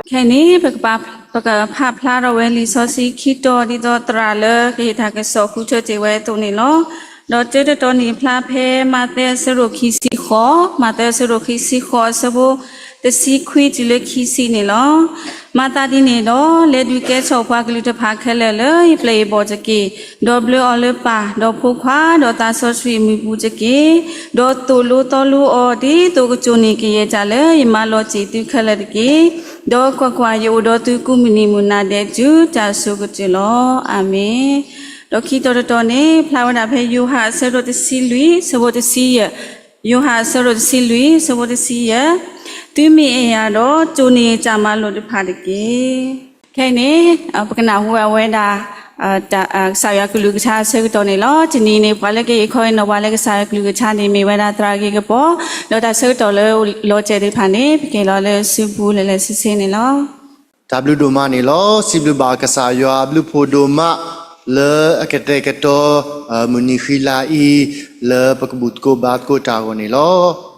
ခဲအံၤန့ၣ် ပကဖးဖျါထီၣ်ဝဲလံာ်စီဆှံခံတီၤ ဒ်သိးသရၣ်လၢကဟ့ၣ်တၢ်ကစီၣ်ဃုထၢတ့ၢ်ဝဲအသိးန့ၣ်လီၤ. ဒီးတၢတတီၤန့ၣ်ဖျါဖဲမးသဲအဆၢဒိၣ်ခံဆံဃိး, မးသဲအဆၢဒိၣ်ခံဆံဃိး အဆၢဖိတဆံခွံတုၤလၢခံဆံန့ၣ်လီၤ. မၤသးဒ်န့ၣ်ဒီး လဲၤဒုးကဲထီၣ်ပှၤကလုာ်တဖၣ်ခဲလၢာ်လၢယပျဲၢ်ယဘီၣ်တက့ၢ်. ဒီးဘျၢအီၤလၢပၢ်, ဒီးဖိခွါ, ဒီးသးစီဆှံအမံၤပူၤတက့ၢ်. ဒီးသိၣ်လိသီလိအီၤ ဒ်သိးကကၠိန့ၢ်ကယဲၢ်တၢ်လၢယမၤလီၤတ့ၢ်သုခဲလၢာ်တက့ၢ်. ဒီးကွၢ်ကွၢ်, ယအိၣ်ဒီးသုကိးမုၢ်နံၤမုၢ်နၤဒဲး တုၤတၢ်ဆိကတၢၢ်လီၤ. အၤမ့ၣ်. ဒီးခံတီၤတတီၤန့ၣ် ဖျါဝဲဒၣ်ဖဲယိၤဟၣ်အဆၢဒိၣ်တဆံလွံၢ် အဆၢဖိတဆံယဲၢ်, ယိၤဟၣ်အဆၢဒိၣ်တဆံလွံၢ် အဆၢဖိတဆံယဲၢ်, သုမ့ၢ်အဲၣ်ယၤဒီး ကၠိန့ၢ်ယတၢ်မၤလိာ်တဖၣ်တက့ၢ်. ခဲအံၤန့ၣ် ပကနၢ်ဟူဝဲဒၣ် ကစၢ်ယွၤကလုၢ်ကထါအဆၢကတီၢ်န့ၣ်လီၤ. တနံၤအံၤန့ၣ် ပှၤလၢကဟ့ၣ်ခီဟ့ၣ်နီၤပှၤလၢကစၢ်ယွၤကလုၢ်ကထါန့ၣ် မ့ၢ်ဝဲဒၣ်သရၣ်ဂ့ၤကပီၤ, ဒီးတၢ်ဆၢကတီၢ်လၢလီၤစဲးသ့ၣ်တဖၣ်န့ၣ် ပကဟ့ၣ်လီၤလၢစုပူၤလၢလၢဆ့ဆ့န့ၣ်လီၤ. တၢ်ဘျုးဒိၣ်မးန့ၣ်လီၤ. စံးဘျုးဘၣ်ကစၢ်ယွၤအဘျုးဖှိၣ်ဒိၣ်မး လၢအကတဲာ်ကတီၤ မုၢ်နံၤဃံလၤအံၤ လၢပကဘူၣ်သကိးဘါသကိးတၢ်အဂီၢ်န့ၣ်လီၤ.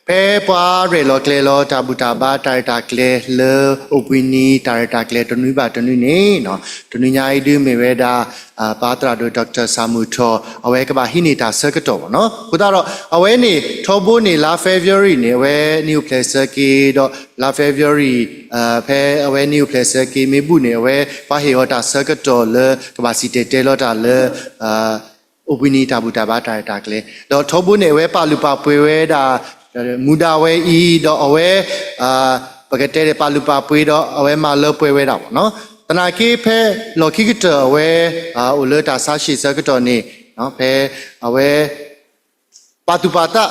ဖဲပှၤရဲၣ်လီၤကျဲၤလီၤတၢ်ဘူၣ်တၢ်ဘါတၢ်ရဲၣ်တၢ်ကျဲၤလၢအိၣ်ဘှံးနံၤတၢ်ရဲၣ်တၢ်ကျဲၤတနွံဘၣ်တနွံန့ၣ်, တနွံညါအံၤဒုးမ့ၢ်ဝဲဒၣ် ပၢ်သရၣ်ဒိၣ် Doctor ဆၣ်မုၢ်ထီၣ် အဝဲကဘၣ်ဟံးန့ၢ်တၢ်ဆၢကတီၢ်ဘၣ်နီၤ. အဃိသတးဒီး အဝဲန့ၣ် ထီဘိန့ၣ် လါ February န့ၣ် အဝဲနံၣ်အိၣ်ဖျဲၣ်ဆၢက့ၤဒီး လါ February ဖဲအဝဲနံၣ်အိၣ်ဖျဲၣ်ဆၢက့ၤမ့ၢ်ဘူၣ်န့ၣ် အဝဲပှၤဟ့ၣ်အီၤတၢ်ဆၢကတီၢ်လၢကဘၣ်စံၣ်တဲၤတဲလီၤတၢ်လၢ အိၣ်ဘှံးနံၤတၢ်ဘူၣ်တၢ်ဘါတၢ်ရဲၣ်တၢ်ကျဲၤ, ဒီးထီဘိန့ၣ် အဝဲပာ်လုၢ်ပာ်ပှ့ၤဝဲဒၣ် မူဒါဝဲအံၤ ဒီးအဝဲ ပကတဲဒ်ပာ်လုၢ်ပာ်ပှ့ၤဒီးအဝဲမၤလၢပှဲၤဝဲဒၣ်ဘၣ်နီၤ. သနာ်က့ဖဲလီၢ်ခံကတၢၢ်အဝဲ အိၣ်လၢတၢ်ဆါဟံၣ်ဆၢကတီၢ်န့ၣ် ဖဲအဝဲ ပာ်သူၣ်ပာ်သး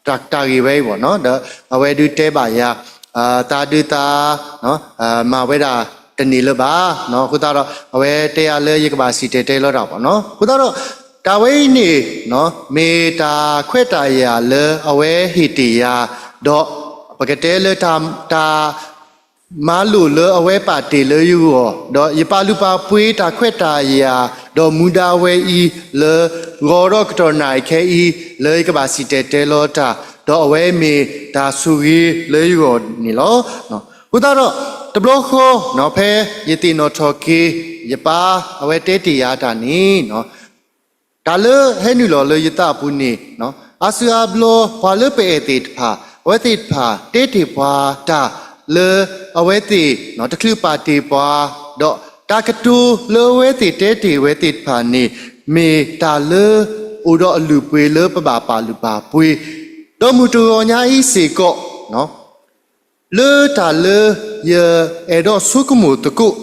တၢ်ဂ့ၢ်ဝဲအံၤဘၣ်နီၤ, ဒီးအဝဲဒုးတဲဘၣ်ယၤ သးဒုးသး မၤဝဲဒၣ်တန့ၢ်လၢၤဘၣ်. အဃိသတးဒီး အဝဲတဲယၤလၢယကဘၣ်စံၣ်တဲၤတဲလီၤတၢ်ဘၣ်နီၤ. အဃိသတးဒီး တၢ်ဝဲအံၤန့ၣ် မ့ၢ်တၢ်ခွဲးတၢ်ယာ်လၢအဝဲဟ့ၣ်တ့ၢ်ယၤ, ဒီးပကတဲလၢတၢ် မၤလိာ်လၢအဝဲပာ်တ့ၢ်လၢယဂီၢ်, ဒီးယပာ်လုၢ်ပာ်ပှ့ၤတၢ်ခွဲးတၢ်ယာ်, ဒီးမူဒါဝဲအံၤလၢ ဂီၤဒီးကတီၢ်နၣ်ရံၣ်ခဲအံၤ လၢယကဘၣ်စံၣ်တဲၤတဲလီၤတၢ်, ဒီးအဝဲမ့ၢ်တၢ်ဆိၣ်ဂ့ၤလၢယဂီၢ်န့ၣ်လီၤ. အဃိသတးဒီး တဘျီဃီ ဖဲယသ့ၣ်နီၣ်ထီၣ်က့ၤ ယပၢ်အဝဲတဲတ့ၢ်ယၤတၢ်န့ၣ် တၢ်လၢဟဲနုာ်လီၤလၢယသးအပူၤန့ၣ် အါစုအါဘျီ ပှၤလၢပအဲၣ်သ့ၣ်တဖၣ် အဝဲသ့ၣ်တဖၣ်တဲတ့ၢ်ပှၤတၢ်လၢအဝဲသ့ၣ် တချုးပာ်တ့ၢ်ပှၤ, ဒီးတၢ်ကတိၤလၢအဝဲသ့ၣ်တဲတ့ၢ်ဝဲသ့ၣ်တဖၣ်န့ၣ် မ့ၢ်တၢ်လၢအိၣ်ဒီးအလုၢ်အပှ့ၤလၢပဘၣ်ပာ်လုၢ်ပာ်ပှ့ၤ, ဒီးမုၢ်တဂီၤညါအံၤစ့ၢ်ကီး လၢတၢ်လၢယအဲၣ်ဒိးဆိကမိၣ်သကိး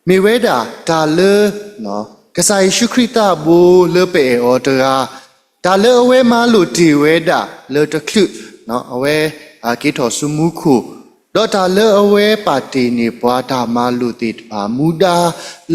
မ့ၢ်ဝဲဒၣ်တၢ်လၢ ကစၢ်ယ့ၣ်ၡူးခရံာ်သးဘိလၢပအဲၣ်အီၤတဂၤ, တၢ်လၢအဝဲမၤလိာ်တ့ၢ်ဝဲဒၣ်လၢတချုး အဝဲက့ၤထီၣ်ဆူမူခိၣ်, ဒီးတၢ်လၢအဝဲပာ်တ့ၢ်န့ၢ်ပှၤတၢ်မၤလိာ်သ့ၣ်တဖၣ် မူဒါ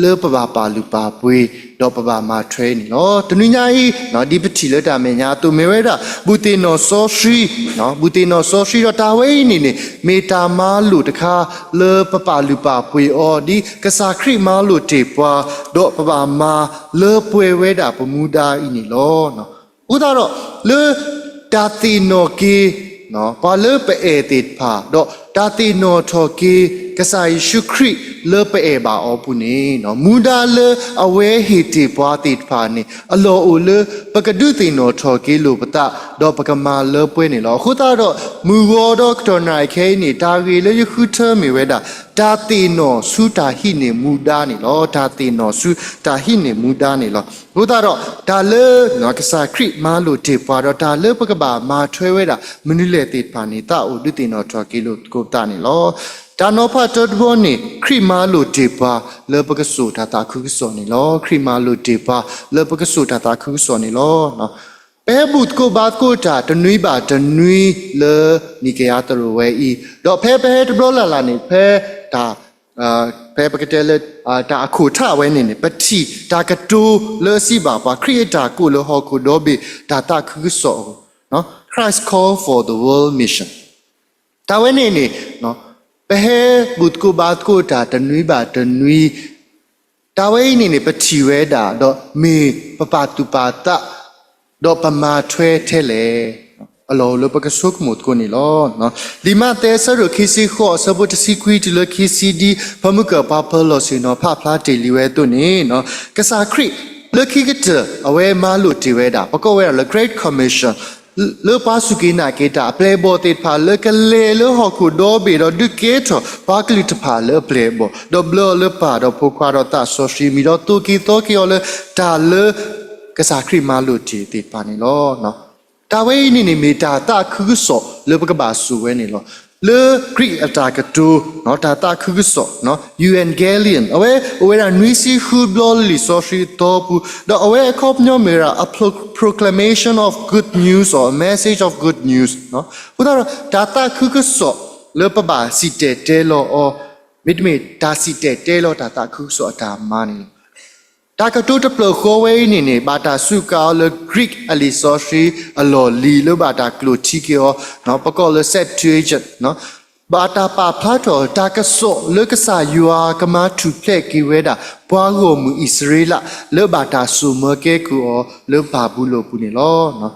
လၢပဘၣ်ပာ်လုၢ်ပာ်ပှ့ၤ ဒီးပဘၣ်မၤထွဲန့ၣ်လီၤ. တနွံညါအံၤ ဒ်ပထံၣ်လၢတၢ်မဲာ်ညါအသိး မ့ၢ်ဝဲဒၣ် ဘူၣ်သ့ၣ်နီၣ်စီဆှံ, ဘူၣ်သ့ၣ်နီၣ်စီဆှံ ဒီးတၢ်ဝဲအံၤန့ၣ်န့ၣ် မ့ၢ်တၢ်မၤလိာ်တခါလၢပပာ်လုၢ်ပာ်ပှ့ၤအီၤ ဒ်ကစၢ်ခရံာ်မၤလိာ်တ့ၢ်ပှၤ, ဒီးပဘၣ်မၤလၢပှဲၤဝဲဒၣ်ပမူဒါအံၤန့ၣ်လီၤ. အဃိသတးဒီး လၢတၢ်သ့ၣ်နီၣ်က့ၤ ပှၤလၢပအဲၣ်သ့ၣ်တဖၣ် ဒီးတၢ်သ့ၣ်နီၣ်ထီၣ်က့ၤ ကစၢ်ယ့ၣ်ၡူးခရံာ်လၢပအဲၣ်ဘၣ်အီၤပူၤန့ၣ် မူဒါလၢအဝဲဟ့ၣ်တ့ၢ်ပှၤသ့ၣ်တဖၣ်န့ၣ် အလီၢ်အိၣ်လၢပကဒုးသ့ၣ်နီၣ်ထီၣ်က့ၤလိာ်ပသး ဒီးပကမၤလၢပှဲၤန့ၣ်လီၤ. အဃိသတးဒီး မုၢ်ဂီၤဒီးကတီၢ်နၣ်ရံၣ်ခဲအံၤန့ၣ် တၢ်ဂ့ၢ်လၢယဃုထၢမ့ၢ်ဝဲဒၣ် တၢ်သ့ၣ်နီၣ်ဆူတၢ်ဟံးန့ၢ်မူဒါန့ၣ်လီၤ. တၢ်သ့ၣ်နီၣ်ဆူတၢ်ဟံးန့ၢ်မူဒါန့ၣ်လီၤ. အဃိသတးဒီး တၢ်လၢ ကစၢ်ခရံာ်မၤလိာ်တ့ၢ်ပှၤ ဒီးတၢ်လၢပကဘၣ်မၤထွဲဝဲဒၣ် မနုၤလဲၣ်သ့ၣ်တဖၣ်န့ၣ် သးအိၣ်ဒုးသ့ၣ်နီၣ်ထီၣ်က့ၤလိာ်သကိးပသးန့ၣ်လီၤ. တၢ်နီၤဖးတၢတဘီန့ၣ် ခရံာ်မၤလိာ်တ့ၢ်ပှၤလၢပကစိာ်တၢ်သးခုကစီၣ်န့ၣ်လီၤ. ခရံာ်မၤလိာ်တ့ၢ်ပှၤလၢပကစိာ်တၢ်သးခုကစီၣ်န့ၣ်လီၤ. ပဟဲဘူၣ်သကိးဘါသကိးတၢ်တနွံဘၣ်တနွံလၢနံၣ်ကယၤသရိာ်ဝဲအံၤ, ဒီးဖဲပဟဲတဘျီလၢ်လၢ်န့ၣ် ဖဲ ဖဲပကတဲလၢ တၢ်အခိၣ်ထးဝဲန့ၣ်န့ၣ် ပထံၣ်တၢ်ကတိၤလၢအစံးဘၣ်ပှၤ ခရံာ်အတၢ်ကိးလၢဟီၣ်ခိၣ်ဒီဘ့ၣ်တၢ်သးခုကစီၣ်အဂီၢ်, Christ Call for the World Mission. တၢ်ဝဲန့ၣ်န့ၣ် ပဟဲဘူၣ်သကိးဘါသကိးတၢ်တနွံဘၣ်တနွံ, တၢ်ဝဲအံၤန့ၣ်န့ၣ် ပထံၣ်ဝဲဒၣ် ဒီးမ့ၢ်ပပာ်သူၣ်ပာ်သး ဒီးပမၤထွဲထဲလဲၣ်. အလီၢ်အိၣ်လၢပကဆိကမိၣ်သကိးန့ၣ်လီၤ. လံာ်မးသဲအဆၢဒိၣ်ခံဆံဃိး အဆၢဖိတဆံခွံတုၤလၢခံဆံဒ် ပမုၢ်ကၢၢ်ပှၤပၢၤလီၢ်ဆ့ၣ်နီၤဖးဖျါတ့ၢ်လံဝဲအသိးန့ၣ်, ကစၢ်ခရံာ်လၢခံကတၢၢ် အဝဲမၤလိာ်တ့ၢ်ဝဲဒၣ် ပကိးဝဲဒၣ်လၢ Great Commission လၢပှၤစူၢ်က့ၤနာ်က့ၤတၢ်အပျဲၢ်အဘီၣ်သ့ၣ်တဖၣ် လၢကလဲၤလၢဟီၣ်ခိၣ်ဒီဘ့ၣ်ဒီးဒုးကဲထီၣ်ပှၤကလုာ်တဖၣ်လၢအပျဲၢ်အဘီၣ်, ဒီးဘျၢအီၤလၢပၢ်ဒီးဖိခွါဒီးသးစီဆှံမံၤ ဒီးသိၣ်က့ၤသီက့ၤအီၤလၢတၢ်လၢ ကစၢ်ခရံာ်မၤလိာ်တ့ၢ်သ့ၣ်တဖၣ်န့ၣ်လီၤ. တၢ်ဝဲအံၤန့ၣ်န့ၣ် မ့ၢ်တၢ်သးခုကစီၣ်လၢပကဘၣ်စိာ်ဝဲန့ၣ်လီၤ. လၢ Greek အတၢ်ကတိၤ တၢ်သးခုကစီၣ် euangelion အဝဲအိၣ်ဝဲဒၣ်နွံဆံဃုဘျီလၢလံာ်စီဆှံအသီပူၤ, ဒီးအဝဲအခီပညီမ့ၢ်ဝဲဒၣ် a pro- proclamation of good news or a message of good news အဃိသတးဒီး တၢ်သးခုကစီၣ်လၢပဘၣ်စံၣ်တဲၤတဲလီၤအီၤ မ့တမ့ၢ်တၢ်စံၣ်တဲၤတဲလီၤတၢ်သးခုကစီၣ်အတၢ်မၤန့ၣ်လီၤ. တၢ်ကတိၤတဖျၢၣ်ဃီဝဲအံၤန့ၣ်န့ၣ် ဘၣ်တၢ်စူးကါအီၤလၢ Greek အလံာ်စီဆှံအလီၢ်လံၤလၢဘၣ်တၢ်ကျိာ်ထံက့ၤအီၤ, ပကိးလၢ Septuagint ဘၣ်တၢ်ပာ်ဖျါထီၣ်တၢ်ကစီၣ်လၢကစၢ်ယွၤကမၤထူၣ်ဖျဲးက့ၤဝဲဒၣ် ပှၤဂီၢ်မုၢ်အံၣ်စရ့လး လၢဘၣ်တၢ်စိာ်မၢကဲကုၢ်အီၤလၢဘၤဘူလိၣ်ပူၤန့ၣ်လီၤ.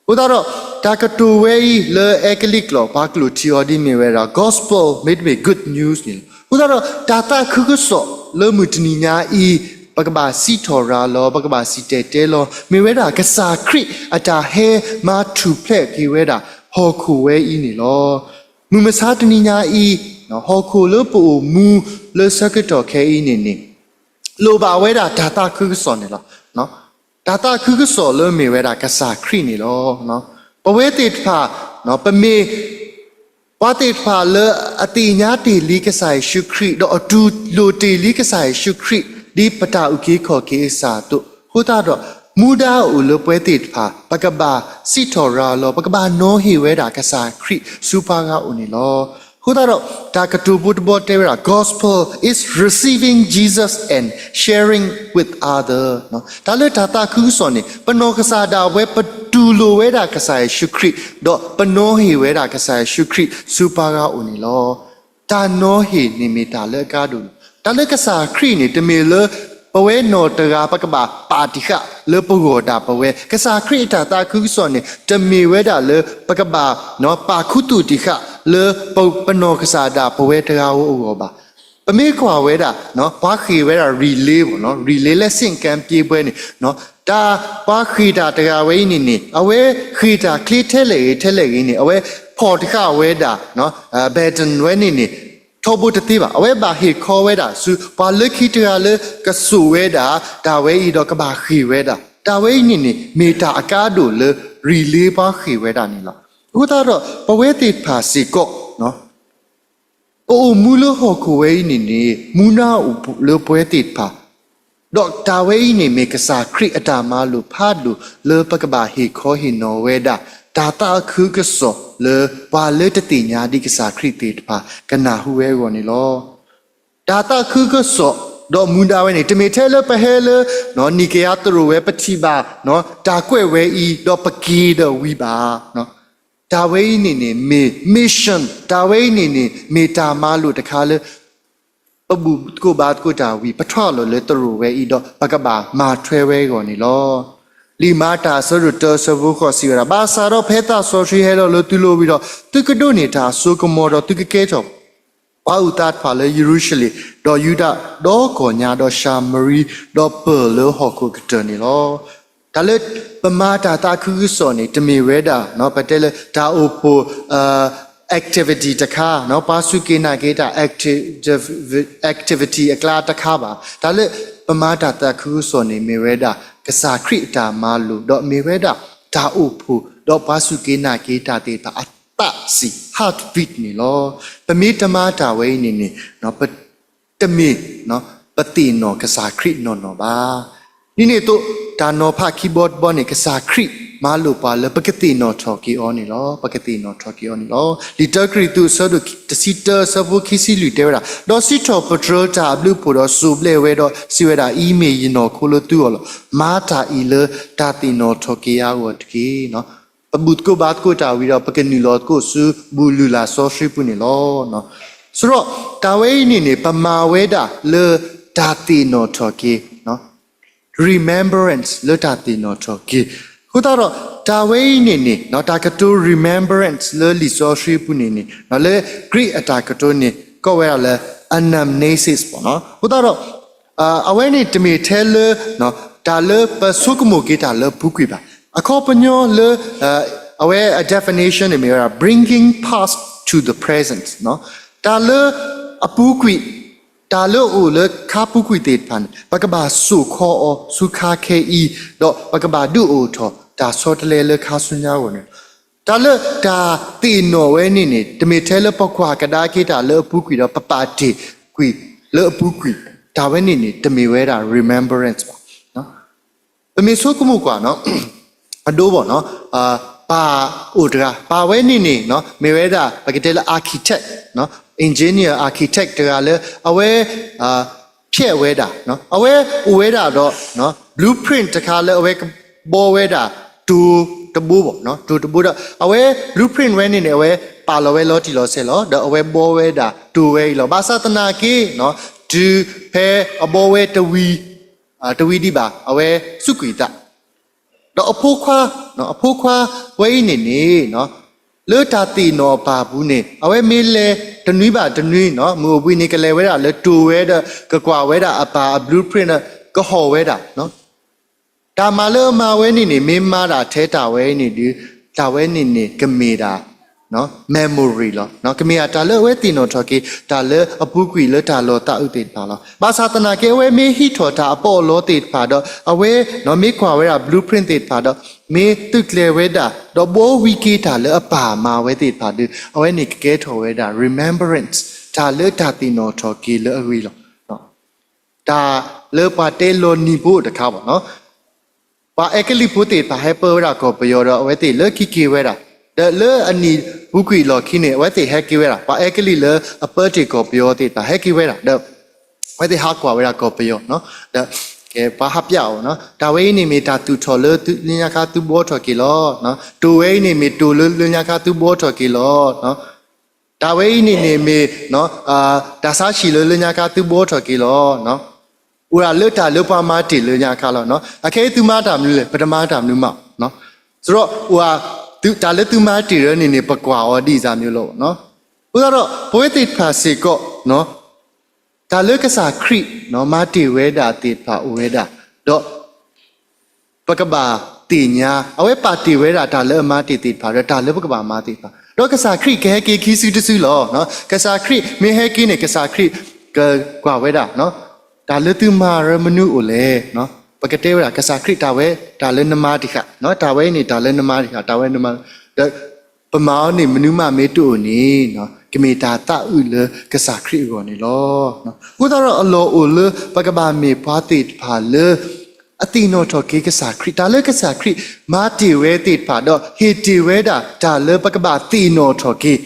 အဃိသတးဒီး တၢ်ကတိၤဝဲအံၤလၢအဲကလံးကျိာ် ပှၤကျိာ်ထံအီၤဒ်မ့ၢ်ဝဲဒၣ် gospel မ့တမ့ၢ် good news န့ၣ်လီၤ. အဃိသတးဒီး တၢ်သးခုကစီၣ်လၢမုၢ်တနံၤညါအံၤ ပကဘၣ်စံးထီၣ်ရၤလီၤ ပကဘၣ်စံၣ်တဲၤတဲလီၤ မ့ၢ်ဝဲဒၣ်ကစၢ်ခရံာ်အတၢ်ဟဲမၤထူၣ်ဖျဲးက့ၤဝဲဒၣ် ဟီၣ်ခိၣ်ဝဲအံၤန့ၣ်လီၤ. မုၢ်မဆါတနံၤညါအံၤ ဟီၣ်ခိၣ်လၢပအိၣ်မူလၢဆၢကတီၢ်ခဲအံၤန့ၣ်န့ၣ် လိၣ်ဘၣ်ဝဲဒၣ်တၢ်သးခုကစီၣ်န့ၣ်လီၤ. တၢ်သးခုကစီၣ်လၢမ့ၢ်ဝဲဒၣ်ကစၢ်ခရံာ်န့ၣ်လီၤ. ပဝဲသ့ၣ်တဖၣ် ပမ့ၢ် ပှၤသ့ၣ်တဖၣ်လၢအသ့ၣ်ညါတ့ၢ်လံကစၢ်ယ့ၣ်ၡူးခရံာ် ဒီးအတူၢ်လိာ်တ့ၢ်လံကစၢ်ယ့ၣ်ၡူးခရံာ် ဒ်ပတၢ်အုၣ်က့ၤခီၣ်က့ၤအစၢ်အသိး, အဃိသတးဒီး မူဒါအိၣ်လၢပဝဲသ့ၣ်တဖၣ် ပကဘၣ်စံးထီၣ်ရၤလီၤ ပကဘၣ်နီၤဟ့ၣ်ဝဲဒၣ်ကစၢ်ခရံာ်ဆူပှၤဂၤအအိၣ်န့ၣ်လီၤ. အဃိသတးဒီး တၢ်ကတိၤဖိတဘီတဲဝဲဒၣ် gospel is receiving Jesus and sharing with other တၢ်လၢတၢ်သးခုကစီၣ်န့ၣ် ပနီၢ်ကစၢ်ဒၣ်ဝဲပတူၢ်လိာ်ဝဲဒၣ်ကစၢ်ယ့ၣ်ၡူးခရံာ် ဒီးပနီၤဟ့ၣ်ဝဲဒၣ်ကစၢ်ယ့ၣ်ၡူးခရံာ်ဆူပှၤဂၤအအိၣ်န့ၣ်လီၤ. တၢ်နီၤဟ့ၣ်န့ၣ်မ့ၢ်တၢ်လၢအကါဒိၣ်လီၤ. တၢ်လၢကစၢ်ခရံာ်န့ၣ် တမ့ၢ်လၢ ပဝဲနီၢ်တဂၤပကဘၣ်ပာ်တံာ်ဃာ်လၢပဂီၢ်ဒၣ်ပဝဲ, ကစၢ်ခရံာ်အတၢ်သးခုကစီၣ်န့ၣ် တမ့ၢ်ဝဲဒၣ်လၢပကဘၣ် ပာ်ခူသူၣ်တံာ်ဃာ်လၢပနီၢ်ကစၢ်ဒၣ်ပဝဲတဂၤဧိၤအဂီၢ်ဘၣ်. ပမ့ၢ်ကွၢ်ဝဲဒၣ် ပှၤဃ့ၢ်ဝဲဒၣ် relay ဘၣ်နီၤ, relay လၢစ့ၣ်ကၣ်ပျ့ၤပှဲၤန့ၣ် တၢ်ပှၤဃ့ၢ်တၢ်တဂၤဝဲအံၤန့ၣ်န့ၣ် အဝဲဃ့ၢ်တၢ်ချ့ထဲလဲၣ်ဂ့ၤ ထဲလဲၣ်ဂ့ၤန့ၣ် အဝဲဖီၣ်တဃာ်ဝဲဒၣ် baton ဝဲန့ၣ်န့ၣ် ထီဘိတသ့ဘၣ်. အဝဲဘၣ်ဟ့ၣ်ခီဝဲဒၣ်ဆူ ပှၤလၢခံတဂၤလၢကစိာ်ဝဲဒၣ် တၢ်ဝဲအံၤဒီးကဘၣ်ဃ့ၢ်ဝဲဒၣ်. တၢ်ဝဲအံၤန့ၣ်န့ၣ် မ့ၢ်တၢ်အကါဒိၣ်လၢ relay ပှၤဃ့ၢ်ဝဲဒၣ်န့ၣ်လီၤ. အဃိသတးဒီး ပဝဲသ့ၣ်တဖၣ်စ့ၢ်ကီး ပအိၣ်မူလၢဟီၣ်ခိၣ်ဝဲအံၤန့ၣ်န့ၣ် မူဒါအိၣ်လၢပဝဲသ့ၣ်တဖၣ် ဒီးတၢ်ဝဲအံၤန့ၣ်မ့ၢ်ကစၢ်ခရံာ်အတၢ်မၤလိာ်ဖးဒိၣ်လၢပကဘၣ်ဟ့ၣ်ခီဟ့ၣ်နီၤဝဲဒၣ် တၢ်သးခုကစီၣ်လၢပှၤလၢတသ့ၣ်ညါဒံးကစၢ်ခရံာ်သ့ၣ်တဖၣ် ကနၢ်ဟူဝဲအဂီၢ်န့ၣ်လီၤ. တၢ်သးခုကစီၣ် ဒီးမူဒါဝဲန့ၣ် တမ့ၢ်ထဲလၢပဟဲလၢ နံၣ်ကယၤသရိာ်ဝဲ ပထံၣ်ဘၣ် တၢ်ကွဲးဝဲအံၤ ဒီးပက့ၤဒီးဝံၤဘၣ်. တၢ်ဝဲအံၤန့ၣ်န့ၣ်မ့ၢ် mission, တၢ်ဝဲအံၤန့ၣ်န့ၣ် မ့ၢ်တၢ်မၤလိာ်တခါလၢ ပဘူၣ်သကိးဘါသကိးတၢ်ဝံၤ ပထွဲလီၤလၢသရိာ်ဝဲအံၤဒီး ပကဘၣ်မၤထွဲဝဲအဂီၢ်န့ၣ်လီၤ. လံာ်မၤတၢ်အဆၢဒိၣ်တၢအဆၢဖိဃိးစံးဝဲဒၣ်, ဘၣ်ဆၣ်ဒီးဖဲသးစီဆှံဟဲလီၤလၢသုလိၤဝံၤဒီး သုကဒိးန့ၢ်တၢ်စိကမီၤဒီးသုကကဲထီၣ် ပှၤအုၣ်သးတဖၣ်လၢယရူၤၡလ့ၣ်, ဒီးယူဒၤ, ဒီးကီၢ်ညါ, ဒီးၡၤမရံ, ဒီးပၢၢ်လၢဟီၣ်ခိၣ်ကတၢၢ်န့ၣ်လီၤ. တၢ်လၢပမၤတၢ်သးခုကစီၣ်န့ၣ် တမ့ၢ်ဝဲဒၣ် ပတဲလၢတၢ်အိၣ်ဖှိၣ် activity တခါ, ပှၤစူၢ်က့ၤနာ်က့ၤတၢ် activity အကျါတခါဘၣ်. တၢ်လၢပမၤတၢ်သးခုကစီၣ်န့ၣ် မ့ၢ်ဝဲဒၣ်ကစၢ်ခရံာ်အတၢ်မၤလိာ် ဒီးမ့ၢ်ဝဲဒၣ်တၢ်အိၣ်ဖှိၣ် ဒီးပှၤစူၢ်က့ၤနာ်က့ၤတၢ်သ့ၣ်တဖၣ်အသးဆံး heartbeat န့ၣ်လီၤ. ပမ့ၢ်တမၤတၢ်ဝဲအံၤန့ၣ်န့ၣ် တမ့ၢ် ပသ့ၣ်နီၣ်ကစၢ်ခရံာ်နီၢ်နီၢ်ဘၣ်. ဒ်န့ၣ်အသိး တၢ်နီၤဖးခံဘီတဘီန့ၣ် ကစၢ်ခရံာ်မၤလိာ်ပှၤလၢပကသ့ၣ်နီၣ်ထီၣ်က့ၤအီၤန့ၣ်လီၤ. ပကသ့ၣ်နီၣ်ထီၣ်က့ၤအီၤန့ၣ်လီၤ. လံာ်တၢကရံၣ်သူး အဆၢဒိၣ်တဆံတၢ အဆၢဖိခံဆံလွံၢ်တဲဝဲဒၣ်, ဒီးစံးထီၣ်ပတြၢၤတၢ်အဘျုးအဖှိၣ်ဒီးစိာ်ဘျဲးဝဲဒီးစံးဝဲဒၣ်, အံၤမ့ၢ်ယနီၢ်ခိလၢသုဂီၢ်လီၤ. မၤတၢ်အံၤလၢတၢ်သ့ၣ်နီၣ်ထီၣ်က့ၤယၤအဂီၢ်တက့ၢ်. ပဘူၣ်သကိးဘါသကိးတၢ်ဝံၤဒီး ပကနုာ်လီၤသကိးဆူဘူၣ်လုၢ်လၢ်စီဆှံပူၤန့ၣ်လီၤ. စရီတၢ်ဝဲအံၤန့ၣ်န့ၣ် ပမၤဝဲဒၣ်လၢတၢ်သ့ၣ်နီၣ်ထီၣ်က့ၤ remembrance လၢတၢ်သ့ၣ်နီၣ်ထီၣ်က့ၤ. အဃိသတးဒီး တၢ်ဝဲအံၤန့ၣ်န့ၣ် တၢ်ကတိၤ remembrance လၢလံာ်စီဆှံပူၤန့ၣ်န့ၣ် လၢ Greek အတၢ်ကတိၤန့ၣ် ကိးဝဲဒၣ်လၢ anamnesis ပေါ့နော်. အဃိသတးဒီး အဝဲန့ၣ်တမ့ၢ်ထဲလၢ တၢ်လၢပဆိကမိၣ်က့ၤတၢ်လၢအပူၤကွံာ်ဘၣ်. အခီပညီလၢ အဝဲအ definition န့ၣ်မ့ၢ်ဝဲဒၣ် bringing past to the present တၢ်လၢအပူၤကွံာ် တၢ်လၢအအိၣ်လၢခါပူၤကွံာ်သ့ၣ်တဖၣ်န့ၣ် ပကဘၣ်စိာ်ခီအီၤဆူခါခဲအံၤ ဒီးပကဘၣ်ဒုးအိၣ်ထီၣ်တၢ်ဆီတလဲလၢခါဆူညါအဂီၢ်န့ၣ်, တၢ်လၢတၢ်သ့ၣ်နီၣ်ဝဲန့ၣ်န့ၣ် တမ့ၢ်ထဲလၢပကွၢ်ကဒါက့ၤတၢ်လၢအပူၤကွံာ်ဒီးပပာ်တ့ၢ်ကွံာ်လၢအပူၤကွံာ်, တၢ်ဝဲန့ၣ်န့ၣ် တမ့ၢ်ဝဲဒၣ် remembrance ဘၣ်. ပမ့ၢ်ဆိကမိၣ်ကွၢ် အဒိဘၣ်နီၤ, ပၢ်အိၣ်တဂၤ, ပၢ်ဝဲန့ၣ်န့ၣ် မ့ၢ်ဝဲဒၣ် ပကတဲလၢ architect, engineer, architect တဂၤလၢ အဝဲ ဖျဲးဝဲဒၣ်, အဝဲအိၣ်ဝဲဒၣ်ဒီး blueprint တခါလၢအဝဲကဘီဝဲဒၣ် တိၤတဘိဘၣ်, တိၤတဘိဒီး အဝဲ blueprint ဝဲန့ၣ်န့ၣ် အဝဲပာ်လီၤဝဲလီၤတံၢ်လီၤဆဲးလီၤ. ဒီးအဝဲဘီဝဲဒၣ်တိၤဝဲအံၤလီၤ. ဘၣ်ဆၣ်သနာ်က့ တုၤဖဲအဘီဝဲတဝံၤ တဝံၤဒံးဘၣ် အဝဲစူးကွံာ်အသး ဒီးအဖိခွါ, အဖိခွါဝဲအံၤန့ၣ်န့ၣ် လၢတၢ်သ့ၣ်နီၣ်အပၢ်အပူၤန့ၣ် အဝဲမ့ၢ်လဲၤတနွံဘၣ်တနွံ မုၢ်အိၣ်ဘှံးနံၤကလဲၤဝဲဒၣ်လၢတိၤဝဲဒီး ကကွၢ်ဝဲဒၣ်အပၢ်အ blueprint ဒီး ကဟီၣ်ဝဲဒၣ် တၢ်မၤလၢအမၤဝဲန့ၣ်န့ၣ် မ့ၢ်မၤဒၣ်ထဲတၢ်ဝဲန့ၣ်ဒီး တၢ်ဝဲန့ၣ်န့ၣ် ကမ့ၢ်ဒၣ် memory လီၤ. ကမ့ၢ်ဒၣ်တၢ်လၢအဝဲသ့ၣ်နီၣ်ထီၣ်က့ၤ တၢ်လၢအပူၤကွံာ်လၢတၢ်လီၤသးအုးသ့ၣ်တဖၣ်လီၤ. ဘၣ်ဆၣ်သနာ်က့ အဝဲမ့ၢ်ဟံးထီၣ်တၢ်အပီးအလီသ့ၣ်တဖၣ်ဒီး အဝဲမ့ၢ်ကွၢ်ဝဲဒၣ် blueprint သ့ၣ်တဖၣ်ဒီး မ့ၢ်သုးကျဲၤဝဲဒၣ် ဒီးဘှီဝံၤက့ၤတၢ်လၢအပၢ်မၤဝဲသ့ၣ်တဖၣ်ဒီး အဝဲန့ၣ်ကကဲထီၣ်ဝဲဒၣ် remembrance တၢ်လၢတၢ်သ့ၣ်နီၣ်ထီၣ်က့ၤလၢအဂ့ၤလီၤ. တၢ်လၢပှၤတဲလီၤနံၤဖိတခါဘၣ်နီၤ, ပှၤအဲကလံးဖိသ့ၣ်တဖၣ်ဟဲပၢဝဲဒၣ်ကီၢ်ပယီၤဒီး အဝဲသ့ၣ်လၢခံက့ၤဝဲဒၣ်, ဒီးလၢအနံၣ်ပူၤကွံာ်အလီၢ်ခံန့ၣ် အဝဲသ့ၣ်ဟဲက့ၤဝဲဒၣ်, ပှၤအဲကလံးလၢအပၢတ့ၢ်ကီၢ်ပယီၤသ့ၣ်တဖၣ်ဟဲက့ၤဝဲဒၣ် ဒီး အဝဲသ့ၣ်ဟးကွၢ်ဝဲဒၣ်ကီၢ်ပယီၤ, ဒီးကဲပှၤဟးပၠးအီၤ, တၢ်ဝဲအံၤန့ၣ်မ့ၢ်တၢ်သူၣ်ထီၣ်လၢလၢညါခါသုဘှီထီၣ်က့ၤလီၤ. တိၤဝဲအံၤန့ၣ်မ့ၢ်တိၤလၢလၢညါခါသုဘှီထီၣ်က့ၤလီၤ. တၢ်ဝဲအံၤန့ၣ်န့ၣ်မ့ၢ် တၢ်ဆါဟံၣ်လၢလၢညါခါသုဘှီထီၣ်က့ၤလီၤ. အိၣ်ဒၣ်လၢတၢ်လၢပှၤမၤတ့ၢ်လၢညါခါလီၤ. အခဲအံၤသုမၤတၢ်မနုၤလဲၣ်, ပတမၤတၢ်မနုၤမး. စရီ အိၣ် တၢ်လၢသုမၤတ့ၢ်လၢန့ၣ်န့ၣ် ပကွၢ်အီၤဒ်အံၤမ့ၢ်လီၤ. အဃိသတးဒီး ပဝဲသ့ၣ်တဖၣ်စ့ၢ်ကီး တၢ်လၢကစၢ်ခရံာ် မၤတ့ၢ်ဝဲဒၣ်သ့ၣ်တဖၣ်အိၣ်ဝဲဒၣ်, ဒီး ပကဘၣ်သ့ၣ်ညါ အဝဲပာ်တ့ၢ်ဝဲဒၣ်တၢ်လၢအမၤတ့ၢ်သ့ၣ်တဖၣ် ဒီးတၢ်လၢပကဘၣ်မၤသ့ၣ်တဖၣ်, ဒီးကစၢ်ခရံာ်ကဟဲက့ၤခံစုတစုလီၤ. ကစၢ်ခရံာ်မ့ၢ်ဟဲက့ၤန့ၣ် ကစၢ်ခရံာ်ကကွၢ်ဝဲဒၣ် တၢ်လၢသုမၤရၢမနုၤအိၣ်လဲၣ်. ပကတဲဝဲဒၣ် ကစၢ်ခရံာ်တၢ်ဝဲ တၢ်လၢနမၤတ့ၢ်ဃာ်, တၢ်ဝဲအံၤန့ၣ် တၢ်လၢနမၤတ့ၢ်ဃာ် တၢ်ဝဲနမၤ, ဒီး ပမၤအီၤန့ၣ် မနုၤမးမ့ၢ်တအိၣ်န့ၣ် ကမ့ၢ်တၢ်သးအုးလၢကစၢ်ခရံာ်အဂီၢ်န့ၣ်လီၤ. အဃိသတးဒီးအလီၢ်အိၣ်လၢ ပကဘၣ်မ့ၢ်ပှၤသ့ၣ်တဖၣ်လၢ အသ့ၣ်နီၣ်ထီၣ်က့ၤကစၢ်ခရံာ်, တၢ်လၢကစၢ်ခရံာ်မၤတ့ၢ်ဝဲသ့ၣ်တဖၣ် ဒီးဟ့ၣ်တ့ၢ်ဝဲဒၣ်တၢ်လၢပကဘၣ်သ့ၣ်နီၣ်ထီၣ်က့ၤ,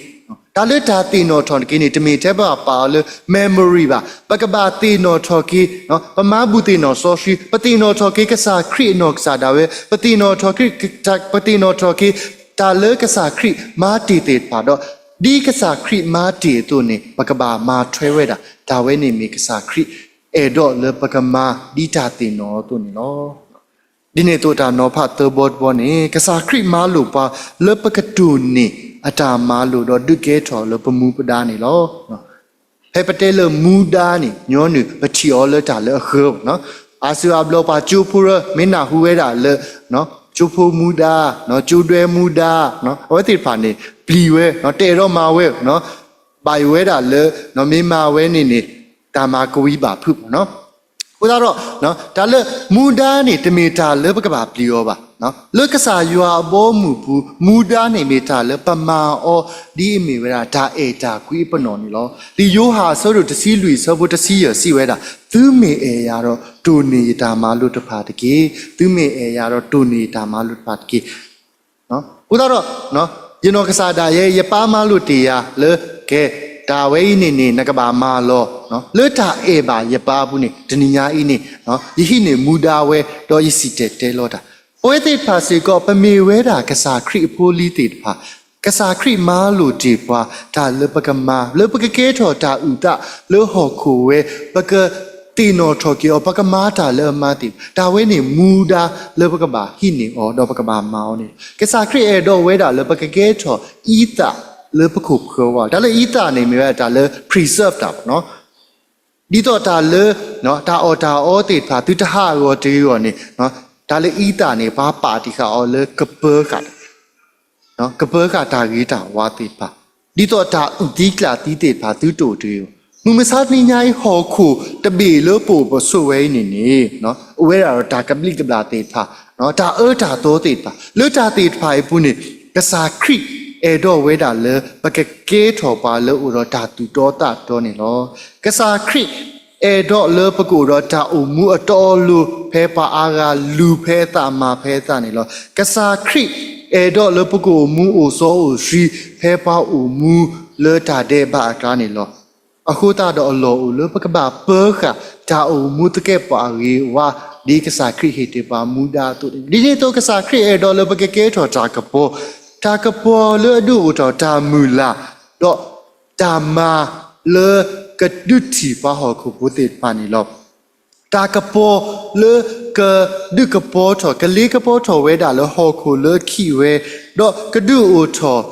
တၢ်လၢတၢ်သ့ၣ်နီၣ်ထီၣ်က့ၤန့ၣ် တမ့ၢ်ထဲပဘၣ်ပာ်အီၤလၢ memory ဘၣ်. ပကဘၣ်သ့ၣ်နီၣ်ထီၣ်က့ၤ ပမၤဘူၣ်သ့ၣ်နီၣ်စီဆှံ, ပသ့ၣ်နီၣ်ထီၣ်က့ၤကစၢ်ခရံာ်အနီၢ်ကစၢ်ဒၣ်ဝဲ, ပသ့ၣ်နီၣ်ထီၣ်က့ၤ ပသ့ၣ်နီၣ်ထီၣ်က့ၤ တၢ်လၢကစၢ်ခရံာ်မၤတ့ၢ်သ့ၣ်တဖၣ်ဒီး ဒ်ကစၢ်ခရံာ်မၤတ့ၢ်အသိးန့ၣ် ပကဘၣ်မၤထွဲဝဲဒၣ်, တၢ်ဝဲန့ၣ်မ့ၢ်ကစၢ်ခရံာ် အဲၣ်ဒိးလၢပကမၤဒ်တၢ်သ့ၣ်နီၣ်အသိးန့ၣ်လီၤ. ဒ်န့ၣ်အသိးတၢ်နီၤဖးသၢဘီတဘီန့ၣ် ကစၢ်ခရံာ်မၤလိာ်ပှၤလၢပကတိၢ်န့ၢ်အတၢ်မၤလိာ်ဒီးဒုးကဲထီၣ်လၢပမူပဒါန့ၣ်လီၤ. ဖဲပတဲလၢမူဒါန့ၣ် ညီနုၢ်ပထံၣ်အီၤလၢတၢ်လၢအဃၢဘၣ်နီၤ. အါစုအါဘျီပှၤကၠိဖိရၢ မ့ၢ်နၢ်ဟူဝဲဒၣ်လၢ ကၠိဖိမူဒါ, ကၠိဒွဲမူဒါ, အဝဲသ့ၣ်တဖၣ်န့ၣ် ပျံၤဝဲ, တအဲၣ်ဒိးမၤဝဲ, ဘၣ်ယိၣ်ဝဲဒၣ်လၢ မ့ၢ်မၤဝဲန့ၣ်န့ၣ် တၢ်မၤကဝံၤဘၣ်ဖုးဘၣ်နီၤ. အဃိသတးဒီး တၢ်လၢမူဒါန့ၣ် တမ့ၢ်တၢ်လၢပကဘၣ်ပျံၤအီၤဘၣ်. လၢကစၢ်ယွၤအဘီအမုၢ်ပူၤ မူဒါန့ၣ်မ့ၢ်တၢ်လၢပမၤအီၤ ဒ်အမ့ၢ်ဝဲဒၣ်တၢ်အဲၣ်တၢ်ကွံအပနီၣ်န့ၣ်လီၤ. လံာ်ယိၤဟၣ်အဆၢဒိၣ်တဆံလွံၢ်အဆၢဖိတဆံယဲၢ်စံးဝဲဒၣ်, သုမ့ၢ်အဲၣ်ယၤဒီးတိၢ်န့ၢ်ယတၢ်မၤလိာ်တဖၣ်တက့ၢ်. သုမ့ၢ်အဲၣ်ယၤဒီးတိၢ်န့ၢ်ယတၢ်မၤလိာ်တဖၣ်တက့ၢ်. အဃိသတးဒီး ယနီၢ်ကစၢ်ဒၣ်ယဲ ယပၢ်မၤလိာ်တ့ၢ်ယၤလၢ ကဲ တၢ်ဝဲအံၤန့ၣ်န့ၣ် နကဘၣ်မၤလီၤ. လၢတၢ်အဲၣ်ဘၣ်ယပၢ်အပူၤန့ၣ် တနံၤညါအံၤန့ၣ် ယဟံးန့ၢ်မူဒါဝဲ ဒီးယစံၣ်တဲၤတဲလီၤတၢ်. ပဝဲသ့ၣ်တဖၣ်စ့ၢ်ကီး ပမ့ၢ်ဝဲဒၣ်ကစၢ်ခရံာ်အဖိအလံၤသ့ၣ်တဖၣ်, ကစၢ်ခရံာ်မၤလိာ်တ့ၢ်ပှၤ တၢ်လၢပကမၤ လၢပကကဲထီၣ်တၢ်အုၣ်သးလၢဟီၣ်ခိၣ်ဝဲ, ပက သ့ၣ်နီၣ်ထီၣ်က့ၤအီၤ ပကမၤတၢ်လၢအမါသ့ၣ်တဖၣ်, တၢ်ဝဲန့ၣ်မူဒါလၢပကဘၣ်ဟံးန့ၢ်အီၤ ဒီးပကဘၣ်မၤအီၤန့ၣ်လီၤ. ကစၢ်ခရံာ်အဲၣ်ဒိးဝဲဒၣ်လၢပကကဲထီၣ်အံသၣ်လၢပခိၣ်ဃၢၤဝါ, တၢ်လၢအံသၣ်န့ၣ်မ့ၢ်ဝဲဒၣ်တၢ်လၢ preserve တၢ်ဘၣ်နီၤ ဒ်သိးတၢ်လၢ တၢ်အီၣ်တၢ်အီသ့ၣ်တဖၣ် သုတဟးဂီၤတဂ့ၤအဂီၢ်န့ၣ်, တၢ်လၢအံသၣ်န့ၣ် ပှၤပာ်တံၢ်ဃာ်အီၤလၢကပၢဃာ် ကပၢဃာ်တၢ်ဂ့ၤတၢ်ဝါသ့ၣ်တဖၣ်, ဒ်သိးတၢ်အုၣ်သံကျၣ်သံသ့ၣ်တဖၣ် သုတအိၣ်တဂ့ၤအဂီၢ်, မုၢ်မဆါတနံၤညါအံၤ ဟီၣ်ခိၣ်တဘ့ၣ်လၢပအိၣ်ပဆိးဝဲအံၤန့ၣ်န့ၣ်, အိၣ်ဝဲဒၣ်ဒီးတၢ်ကဘျံးကဘျၣ်သ့ၣ်တဖၣ်, တၢ်အၢတၢ်သီသ့ၣ်တဖၣ်, လၢတၢ်သ့ၣ်တဖၣ်အံၤအပူၤန့ၣ် ကစၢ်ခရံာ်အဲၣ်ဒိးဝဲဒၣ်လၢ ပကကဲထီၣ်ပှၤလၢအိၣ်ဒီးတၢ်သူၣ်တီသးတီန့ၣ်လီၤ. ကစၢ်ခရံာ်အဲၣ်ဒိးလၢပကအိၣ်ဒီးတၢ်အိၣ်မူအတီအလိၤ ဖဲပှၤအါဂၤ လူၤဖဲအသးမၤဖဲအသးန့ၣ်လီၤ. ကစၢ်ခရံာ်အဲၣ်ဒိးလၢပကအိၣ်မူအိၣ်စီအိၣ်ဆှံ ဖဲပှၤအိၣ်မူလၢတၢ်ဒဲးဘးအကျါန့ၣ်လီၤ. အဃိသတးဒီးအလီၢ်အိၣ်လၢပကဘၣ်ပၢ ဃာ်တၢ်အိၣ်မူသကဲးပဝးအဂ့ၤအဝါ ဒ်ကစၢ်ခရံာ်ဟ့ၣ်တ့ၢ်ပှၤမူဒါအသိးန့ၣ်လီၤ. ဒ်န့ၣ်အသိး ကစၢ်ခရံာ်အဲၣ်ဒိးလၢပကကဲထီၣ်တၢ်ကပီၤ, တၢ်ကပီၤလၢအဒုးအိၣ်ထီၣ်တၢ်မုၢ်လၢ်, ဒီးတၢ်မၤလၢကဒုးထံၣ်ပှၤဟီၣ်ခိၣ်ဖိသ့ၣ်တဖၣ်န့ၣ်လီၤ. တၢ်ကပီၤလၢကဒုးကပီၤထီၣ် ကလ့ကပီၤထီၣ်ဝဲဒၣ်လၢဟီၣ်ခိၣ်လၢခံးဝဲ, ဒီးကဒုးအိၣ်ထီၣ်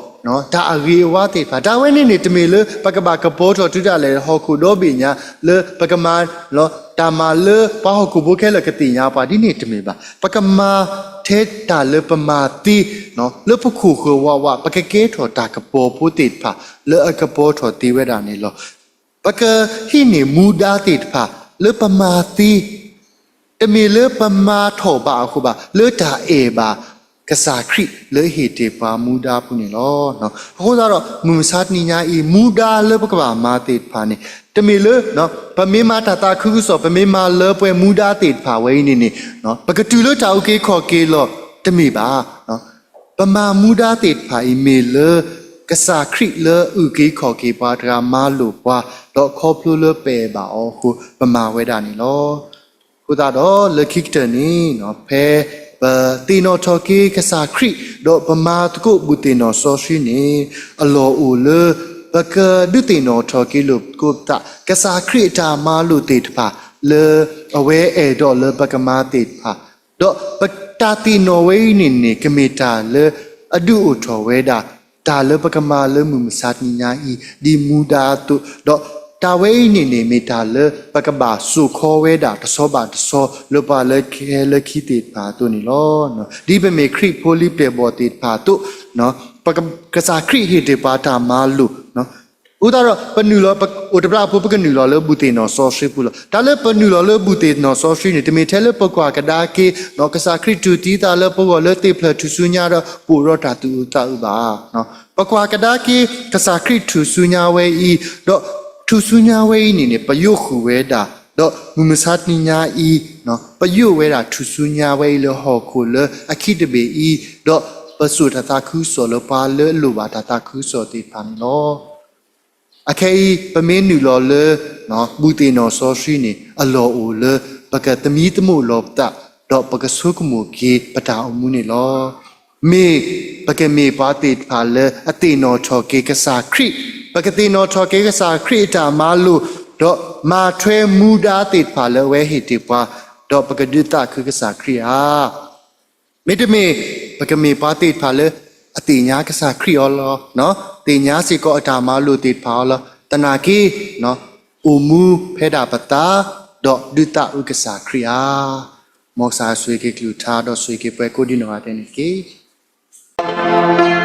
တၢ်အဂ့ၤအဝါသ့ၣ်တဖၣ်, တၢ်ဝဲန့ၣ်န့ၣ် တမ့ၢ်လၢပကဘၣ်ကပီၤထီၣ်တုၤဒၣ်လဲာ်ဟီၣ်ခိၣ်ဒီဘ့ၣ်ညါ လၢပကမၤ တၢ်မၤလၢပှၤဟီၣ်ခိၣ်ဖိခဲလၢာ်ကသ့ၣ်ညါပှၤ ဒ်န့ၣ်တမ့ၢ်ဘၣ်. ပကမၤထဲတၢ်လၢပမၤသ့ လၢပခိၣ်ဃၢၤဝးဝး ပကကဲထီၣ်တၢ်ကပီၤဖိသ့ၣ်တဖၣ် လၢအကပီၤထီၣ်သ့ဝဲဒၣ်န့ၣ်လီၤ. ပကဟံးန့ၢ်မူဒါသ့ၣ်တဖၣ်လၢပမၤသ့, တမ့ၢ်လၢပမၤထီၣ်ဘၣ်အဃိဘၣ်, လၢတၢ်အဲၣ်ဘၣ်ကစၢ်ခရံာ်လၢဟ့ၣ်တ့ၢ်ပှၤမူဒါအပူၤန့ၣ်လီၤ. အဃိသတးဒီး မုၢ်မဆါတနံၤညါအံၤ မူဒါလၢပကဘၣ်မၤသ့ၣ်တဖၣ်န့ၣ် တမ့ၢ်လၢ ပမ့ၢ်မၤတၢ်သးခုကစီၣ် ပမ့ၢ်မၤလၢပှဲၤမူဒါသ့ၣ်တဖၣ်ဝဲအံၤန့ၣ်န့ၣ် ပကတုၤလၢတၢ်အုၣ်က့ၤခီၣ်က့ၤလီၤ တမ့ၢ်ဘၣ်. ပမၤမူဒါသ့ၣ်တဖၣ်အံၤမ့ၢ်လၢ ကစၢ်ခရံာ်လၢအုၣ်က့ၤခီၣ်က့ၤပှၤတဂၤမၤလိာ်ပှၤ, ဒီးခီဖျိလၢပအဲၣ်ဘၣ်အီၤအဃိ ပမၤဝဲဒၣ်န့ၣ်လီၤ. အဃိသတးဒီးလၢခံကတၢၢ်န့ၣ် ဖဲပသ့ၣ်နီၣ်ထီၣ်က့ၤကစၢ်ခရံာ် ဒီးပမၤသကိးဘူၣ်သ့ၣ်နီၣ်စီဆှံန့ၣ် အလီၢ်အိၣ်လၢ ပကဒုးသ့ၣ်နီၣ်ထီၣ်က့ၤလိာ်သကိးပသး ကစၢ်ခရံာ်အတၢ်မၤလိာ်သ့ၣ်တဖၣ် လၢအဝဲအဲၣ်ဒိးလၢပကမၤသ့ၣ်တဖၣ်, ဒီးပတၢ်သ့ၣ်နီၣ်ဝဲအံၤန့ၣ်န့ၣ် ကမ့ၢ်တၢ်လၢအဒုးအိၣ်ထီၣ်ဝဲဒၣ် တၢ်လၢပကမၤလၢမုၢ်မဆါတနံၤညါအံၤ ဒ်မူဒါအသိး, ဒီးတၢ်ဝဲအံၤန့ၣ်န့ၣ် မ့ၢ်တၢ်လၢပကဘၣ်စိာ်ခီဝဲဒၣ်တဆီဘၣ်တဆီ လၢပှၤလၢခဲလၢာ်ခံသ့ၣ်တဖၣ်အသိးန့ၣ်လီၤ. ဒ်ပမ့ၢ်ခရံာ်ဖိလံၤပျဲၢ်ဘီၣ်သ့ၣ်တဖၣ်အသိး, ကစၢ်ခရံာ်ဟ့ၣ်တ့ၢ်ပှၤတၢ်မၤလိာ် အဃိသတးဒီး ပနုာ်လီၤ ပအိၣ်တဘျီအဖိ ပကနုာ်လီၤလၢဘူၣ်သ့ၣ်နီၣ်စီဆှံပူၤလီၤ. တၢ်လၢပနုာ်လီၤလၢဘူၣ်သ့ၣ်နီၣ်စီဆှံန့ၣ် တမ့ၢ်ထဲလၢပကွၢ်ကဒါက့ၤ ကစၢ်ခရံာ်တူၢ်သံသးလၢပဂီၢ်လၢသ့ၣ်ဖျၢၣ်ထူၣ်စုညါဒီး ပအိၣ်ဒီးတၢ်သူၣ်အုးသးအုးဘၣ်. ပကွၢ်ကဒါက့ၤ ကစၢ်ခရံာ်ထူၣ်စုညါဝဲအံၤ, ဒီးထူၣ်စုညါဝဲအံၤန့ၣ်န့ၣ် ပယိၣ်ဃုာ်ဝဲဒၣ်, ဒီးမုၢ်မဆါတနံၤညါအံၤ ပယိၣ်ဝဲဒၣ်ထူၣ်စုညါဝဲအံၤလၢဟီၣ်ခိၣ်လၢအခံတဘ့ၣ်အံၤ, ဒီးပစိာ်တၢ်သးခုကစီၣ်လၢပှၤလၢအလိၣ်ဘၣ်တၢ်သးခုကစီၣ်သ့ၣ်တဖၣ်န့ၣ်လီၤ. အခဲအံၤ ပမ့ၢ်နုာ်လီၤလၢ ဘူၣ်သ့ၣ်နီၣ်စီဆှံန့ၣ် အလီၢ်အိၣ်လၢ ပကသမံသမိးလီၤပသး, ဒီးပကဆိကမိၣ်က့ၤပတၢ်အိၣ်မူန့ၣ်လီၤ. မ့ၢ်ပကမ့ၢ်ပှၤသ့ၣ်တဖၣ်လၢအသ့ၣ်နီၣ်ထီၣ်က့ၤကစၢ်ခရံာ်, ပကသ့ၣ်နီၣ်ထီၣ်က့ၤကစၢ်ခရံာ်အတၢ်မၤလိာ်, ဒီးမၤထွဲမူဒါသ့ၣ်တဖၣ်လၢအဝဲဟ့ၣ်တ့ၢ်ပှၤ, ဒီးပကဒုးသးခုကစၢ်ခရံာ်ဧါ. မ့တမ့ၢ် ပကမ့ၢ်ပှၤသ့ၣ်တဖၣ်လၢ အသ့ၣ်ညါကစၢ်ခရံာ်အီၤလီၤ. သ့ၣ်ညါစ့ၢ်ကီးအတၢ်မၤလိာ်သ့ၣ်တဖၣ်အီၤလီၤ. သနာ်က့ အိၣ်မူဖဲဒၣ်ပသး, ဒီးဒုးသးအုးကစၢ်ခရံာ်ဧါ. မ်ကစၢ်ဆိၣ်ဂ့ၤက့ၤကလုၢ်ကထါ ဒီးဆိၣ်ဂ့ၤက့ၤပှၤကိးဒံနီၢ်ဂၤဒဲးန့ၣ်တက့ၢ်.